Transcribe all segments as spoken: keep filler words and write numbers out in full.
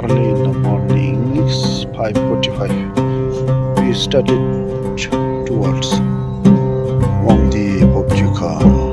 Early in the morning, five forty-five, we started towards Wangdue Baptikhao.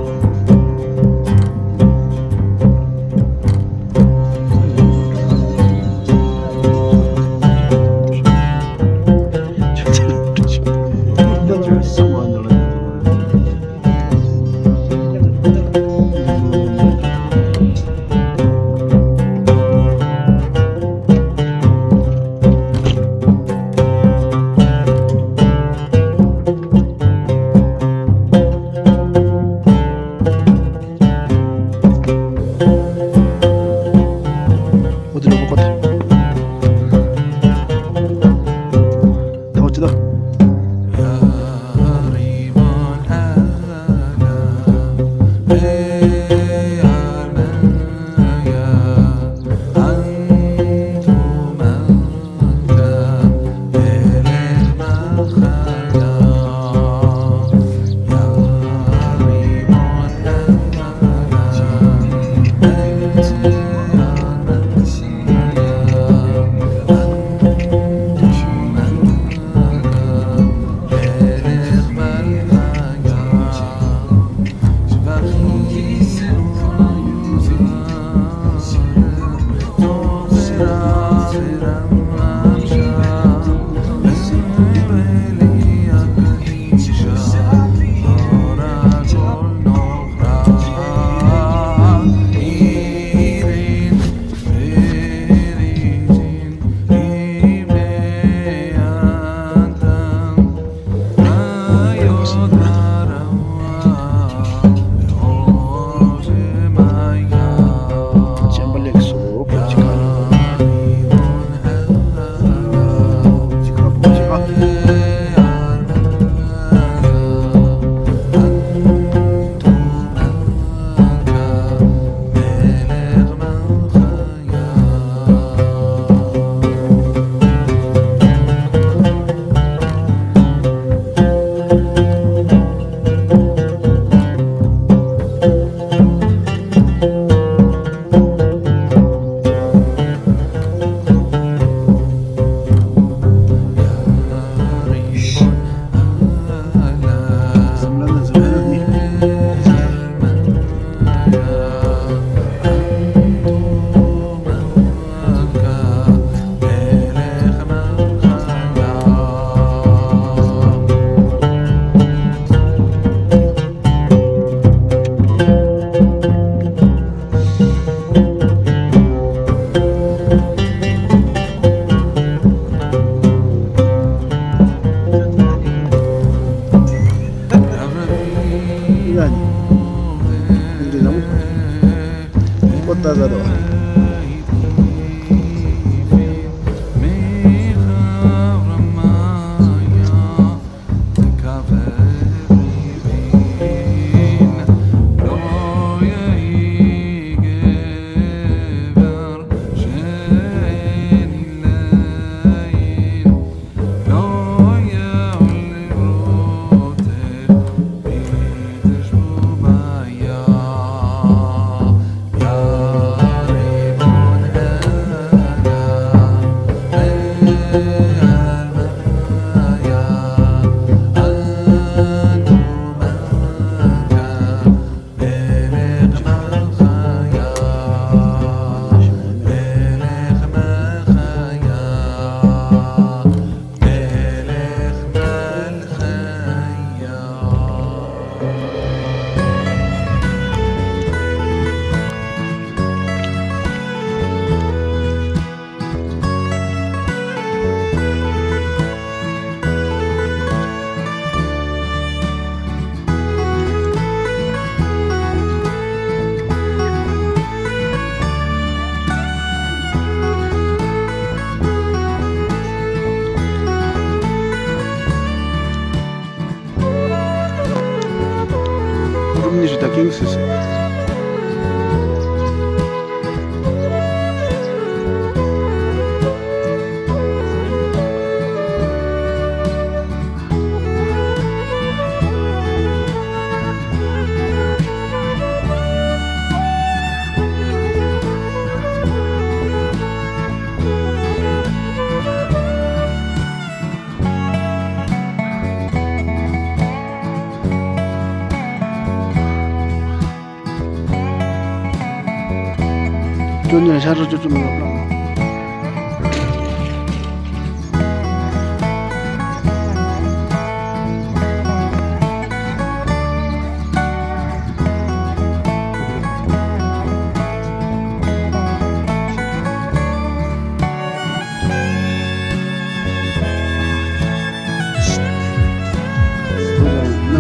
ཅོ་ནི་ལ་ཤར་ར་ཅོ་ཅོ་མི་ལ། གནམ་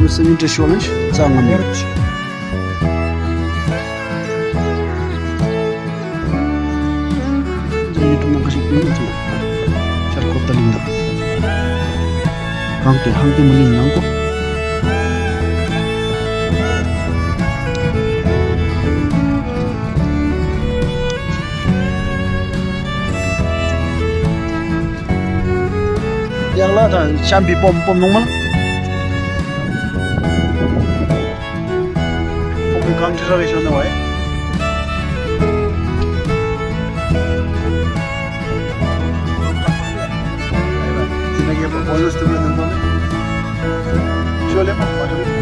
མེད་ས་མེད་བཀྲ་ཤིས་པ་ལེགས་ཤོམ་ཙང་ང་མི་རོགས། ཡུ་ཊུབ་ནང་ཁ་ཤས་ཀྱིས་ཤར་ཁོག་ད་ལིང་ད། གང་དེ་ཧང་དེ་མ་ལིང་ནང་གོ། ཡང་ལ་ད་ཤམ་བི་སྦོམ་སྦོམ་ནོར་མ། ཁོང་གི་གངས་ཁྲི་ར་རེ་ཤོ་ནོ་ཝའི། ཤོ་ལེ་མ་མ་རུ།